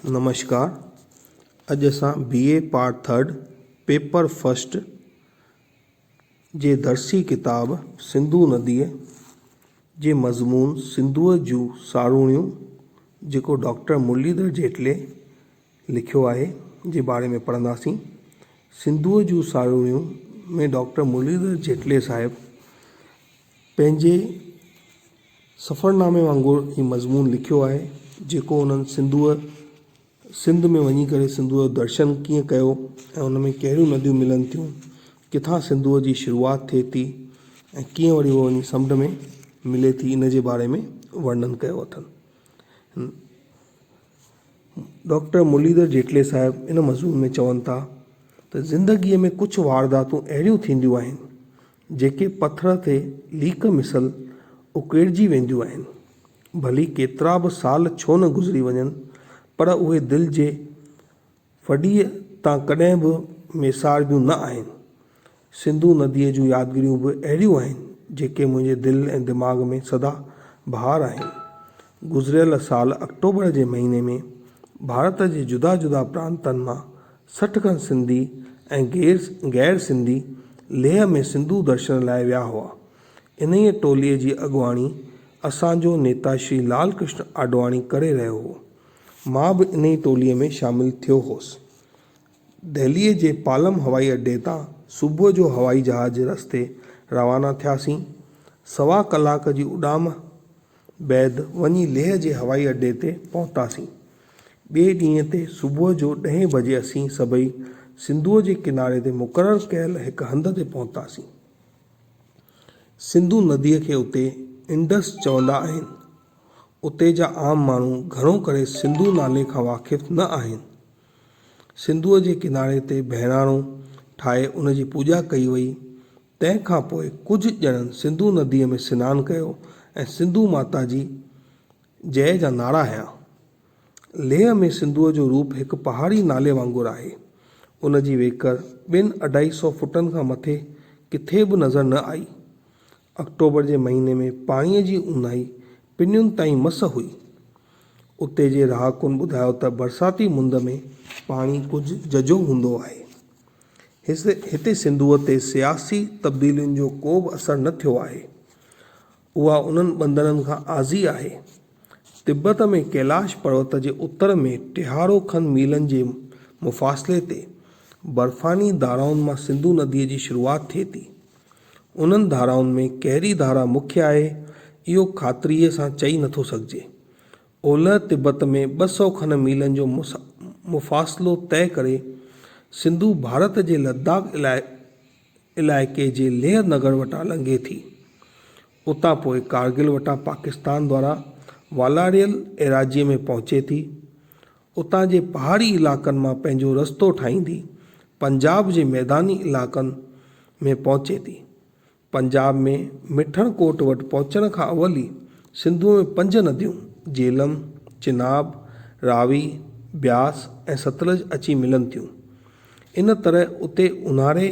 نمشڪار اڄ اسان B A part third paper first جي درسي ڪتاب سنڌو نديء جي مضمون سنڌوء جون ساروڻيون جيڪو ڊاڪٽر مرليڌر جيٽلي لکيو آهي جي باري ۾ پڙهنداسين. سنڌوء جون ساروڻيون ۾ ڊاڪٽر مرليڌر جيٽلي صاحب پنهنجي سفرنامي وانگر هي مضمون لکيو آهي جيڪو انهن سنڌوء سنڌ ۾ وڃي ڪري سنڌوء جو درشن ڪيئن ڪيو ۽ ان ۾ ڪهڙيون نديون ملن ٿيون ڪٿان سنڌوء جي شروعات ٿئي ٿي ۽ ڪيئن وري اها وڃي سمنڊ ۾ ملي ٿي ان جي باري ۾ ورنن ڪيو اٿن. ڊاڪٽر مرليڌر جيٽلي صاحب ان مضمون ۾ چون ٿا ته زندگيء ۾ ڪجهه وارداتون اهڙيون ٿينديون آهن، جيڪي پٿر تي ليڪ مثل اڪيرجي وينديون آهن. ڀلي ڪيترا به سال ڇو نه گذري وڃن، پر اهي دل جي ڦڏيء تان ڪڏهن به ميساربيون نه آهن. سنڌو نديء جون يادگيريون به اهڙيون آهن، جيڪي منهنجي دل ۽ دماغ ۾ سدا بهار آهن. گذريل سال آڪٽوبر جي مهيني ۾ ڀارت جي جدا جدا پرانتن مان 60 کن سنڌي ۽ غير سنڌي ليهه ۾ سنڌو درشن لاء ويا هئا. انهيء ٽوليء جي اڳواڻي اسان جو نيتا شري لال ڪرشن آڏواڻي ڪري رهيو هو. مان به انهيء ٽوليء ۾ شامل ٿيو هوس. دهليء جي پالم هوائي اڏي تان صبح جو هوائي جهاز رستي روانا ٿياسين. سوا ڪلاڪ جي اڏام بعد وڃي ليهه جي هوائي اڏي تي پهتاسين. ٻئي ڏينهن تي صبح جو ڏهين بجي اسين سڀئي سنڌوء جي ڪناري تي مقرر ڪيل هڪ هنڌ تي پهتاسين. سنڌو نديء کي اتي انڊس چوندا آهن. اتي جا عام ماڻهو گهڻو ڪري سنڌو نالي کان واقف نه آهن. سنڌوء جي ڪناري تي بهراڻو ٺاهي ان جي پوڄا ڪئي وئي. تنهن کان پوء ڪجهه ڄڻن سنڌو نديء ۾ سنان ڪيو ۽ سنڌو ماتا جي جئه جا نعرا هنيا. ليهه ۾ سنڌوء جو روپ هڪ پهاڙي نالي وانگر آهي. ان جي ويڪر ٻن اڍائي سئو فوٽن کان مٿي ڪٿي به نظر نه آئي. آڪٽوبر جي مهيني ۾ پاڻيء جي اونهائي پنين تائين مس هئي. اتي جي رهاڪن ٻڌايو ته برساتي مند ۾ پاڻي ڪجهه ججهو هوندو آهي. هتي سنڌوء تي سياسي تبديلين جو ڪو به اثر نه ٿيو آهي. اها انهن ٻنڌڻن کان آزي آهي. تبت ۾ ڪيلاش پروت جي اتر ۾ ٽيهارو کن ميلن جي مفاصلي تي برفاني ڌارائن مان سنڌو نديء جي شروعات ٿئي ٿي. انهن ڌارائن ۾ ڪهڙي ڌارا مکيه آهي، اهو خاطريء سان چئي نٿو سگهجي. اولهه تبت ۾ 200 کن ميلن جو مفاصلو طئي ڪري سنڌو ڀارت جي لداخ علائقي جي ليهه نگر وٽان لنگهي ٿي. اتان پوء ڪارگل وٽان پاڪستان دواران والاريل ايراضيء ۾ پهچي ٿي. اتان جي پهاڙي علائقن مان پنهنجو رستو ٺاهيندي پنجاب جي ميداني علائقن ۾ پهچي ٿي. پنجاب ۾ مٺڻ ڪوٽ وٽ پهچڻ کان اول ئي سنڌوء ۾ پنج نديون جيلم، چناب، راوي، بياس ۽ ستلج اچي ملن ٿيون. ان طرح اتي اونهاري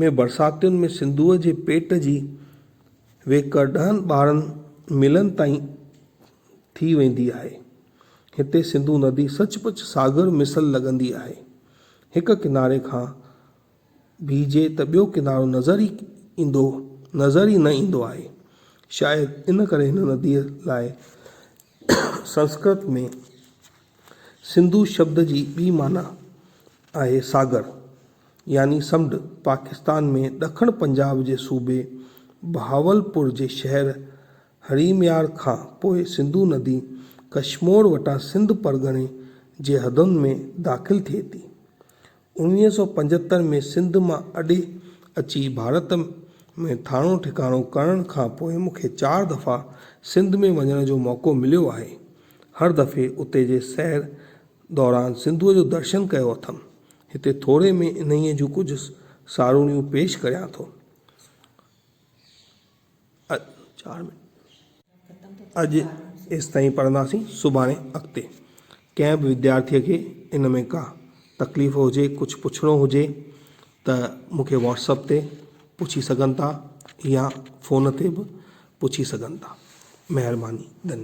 ۾ برساتين ۾ سنڌوء جي پيٽ جي ويڪر ڏهن ٻارهن ميلن تائين ٿي ويندي آهي. هتي سنڌو ندي سچ پچ ساگر مثل لڳندي آهي. هڪ ڪناري کان بيهجي ته ٻيو ڪنارو نظر ئي ايندو نظر ئي نه ايندو آهي. شايد ان ڪري هن نديء لاء سنسڪرت ۾ سنڌو شبد جي ٻي معنيٰ آهي ساگر يعني سمنڊ. پاڪستان ۾ ڏکڻ پنجاب جي صوبي بهاولپور جي شهر حريميار کان پوء سنڌو ندي ڪشمور وٽان سنڌ پرڳڻي جي حدن ۾ داخل ٿئي ٿي. 1975 ۾ سنڌ مان اڏي اچي ڀارت ۾ ٿاڻو ٺڪاڻو ڪرڻ کان پوء مون کي چار دفعا سنڌ ۾ وڃڻ جو موقعو مليو آهي. هر دفعي اتي جي سير دوران سنڌوء جو درشن ڪيو اٿم. هتي ٿوري ۾ انهيء جون ڪجهه ساروڻيون پيش ڪريان ٿو. اڄ ايستائين پڙهنداسين سڀاڻي اڳتي ڪنهن به وديارٿيء کي ان ۾ ڪا تڪليف هجي ڪجهه پڇڻو هجي ته مون کي واٽس اپ تي پڇي سگهن ٿا يا فون تي به پڇي سگهن ٿا مهرباني ڌنيواد.